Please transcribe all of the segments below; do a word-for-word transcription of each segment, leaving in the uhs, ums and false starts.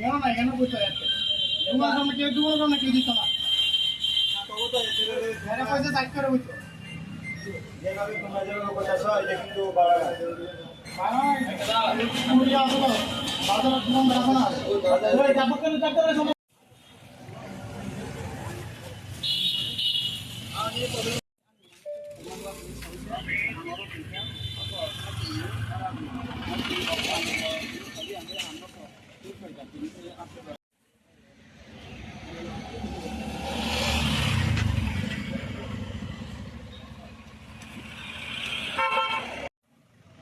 এখানে না, এখানে বসে আছে। তোমার সামনে কেউ, তোমার সামনে কেউ দিত না। আরে পয়সা সাইড করে বসো। যেভাবে তোমরা যেভাবে কথা সহ, এটা কিন্তু বাড়ানো। বাড়ানো হয়েছে। তুমি আসো না। বাজারে তোমার বেড়াবো না। ওই যাবো কেন? যাবো কেন?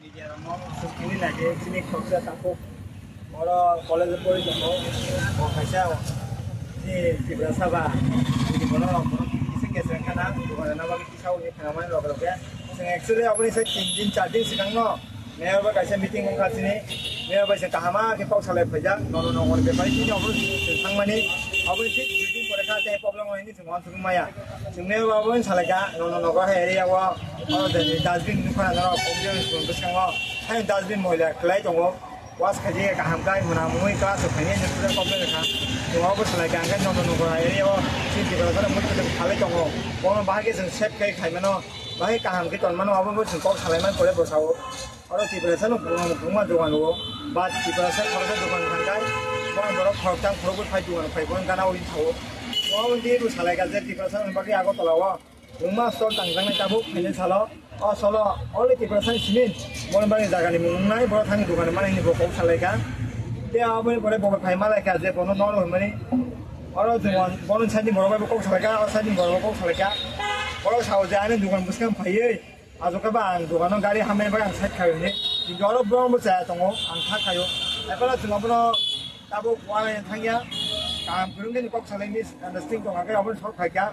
Media rokno sustini naidi chini khoroksa takhuk oro college o pori tongo. Bo kaisa chini Tiprasa ba, chini borok rok kisa kesa wngkha na, dukan rwna bagwi kisa uni thangamani loge loge. Chwng actually aboni sai tin din char din swkang no mayor bai kaisa meeting wngkha chini. Mayor bai se kaham khe kok salai phaijak, nono nongor bepari chini obo thangmani, aboni thik dui din pore kha tei problem o hini. Chwng uansukgwi maya. Chwng mayor ba obo wng salaikha, nono nogo hai area o, oro je dustbin nukha norok, Kompiyo ni school bwskango. Hai dustbin moila kwlai tongo. Wash khaijak kaham khe mwnamwi class o phainai student complain kha. Chwng obo salaikha, hwnkhe nono nogo hai area o chini Tiprasa rok muitu muitu phalwi tongo. Bono bahai khe chwng save khe khaimano. Bahai kaham khe tonmano, obo chwng kok salaiman pore bwsao. Oro Tiprasa no kwbangma kwbangma dogan o, ba Tiprasa khoroksa dogan thangkhai, borok borok khoroktham khorokbwi phai dogan phai borok gana ui thago. Obo di ru salai ka je Tiprasa ni bagwi Agartala o kwbangma store tangjaknai tabuk phainai salo. O salo only Tiprasa ni simi borok bagwi jaga ni mung wngnai, borok thani dogan mani hinwi bo kok salai ka. Tei aboni pore bo phai malai ka je bono noro hwnmani. Oro dogan bono side ni borok bai bo kok salai ka, o side ni borok bo kok salai ka. Borok sao je ani dogan bwskang phaiwi. Aswk khe ba ang dogano gari hamya bagwi ang side khaio hinwi. Kintu oro borok bo chaya tongo, ang kha khaio. Ephano chwng abono tabuk uanaino thangya. Kaham kwrwng khe ni kok salai misunderstanding tongkha khe abono solve khaikha.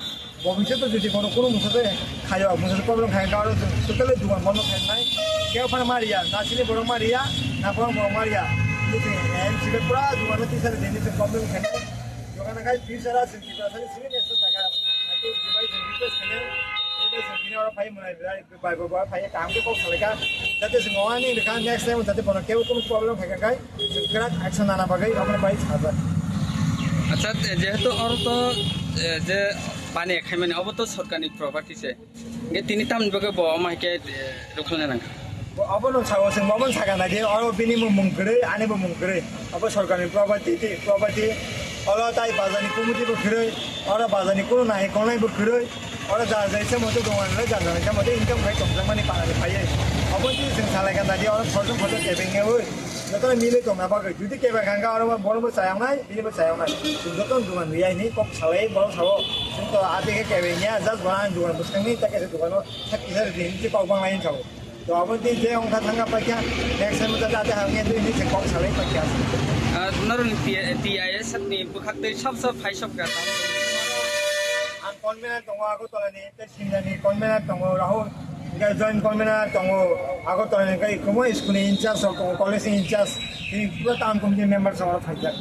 Bo bwswk to jodi kono, kono mungsa se khaio, mungsa se problem khaikha oro chwng totally dogan bondo khainai. Kebo phano ma riya, na chini borok ma riya, na borok borok ma riya. Hinwi chwng M C bai pura dogano tisa rijini chwng problem khainai. Dogano khai future o chwng Tiprasa ni simi next jaga. Ang to request khainai. Request khainai oro phai mwnai belai. Bai bo bo phai kaham khe kok salai kha. Jate chwng o ani rwkha next time jate bono kebo kunu problem phai kha khai chwng kwrak action nana bagwi omo bai sajak. Acha, jehetu oro to, eh, je pani khaimani obo to sorkarni property se. Hwnkhe tini tamni bagwi bo omo hai khe, eh, rwkhalna nangkha. Bo obono sao chwng obono sakha nai di oro bini bo mung kwrwi ani bo mung kwrwi. Obo sorkarni property, property. Oro tai bazarni committee bo kwrwi. Oro bazarni kunu nai kongnai bo kwrwi. Oro jara jai se moto dogan le jara jai se moto income khai tongjakmani panani phaiwi. Obo twi chwng salai kha nadi oro khoroksa khoroksa kebeng ngewi. Jotono mili tongna bagwi. Jodi kebeng kha khe oro borok bo chayang nai, bini bo chayang nai. Chwng jotono dogan rwya hini kok salai borok sao. Chwng to ati khe kebeng ya, just bono ani dogan bwskangni ta kaisa dogano sak kisa rwdi hini kok bang lai sao. To abo di je ongkha thangka paikha, next time ta jate hamya dui ni se kok salai paikha. Ah, norokni T-, T I S ni bwkhak twi sab sab phai sab kha. Ang convener tongo Agartala ni, tei Simla ni convener tongo Rahul, hingke joint convener tongo Agartala ni, hingke komo school ni in charge rok tongo, college ni in charge, tini pura town committee ni members rok phaikha.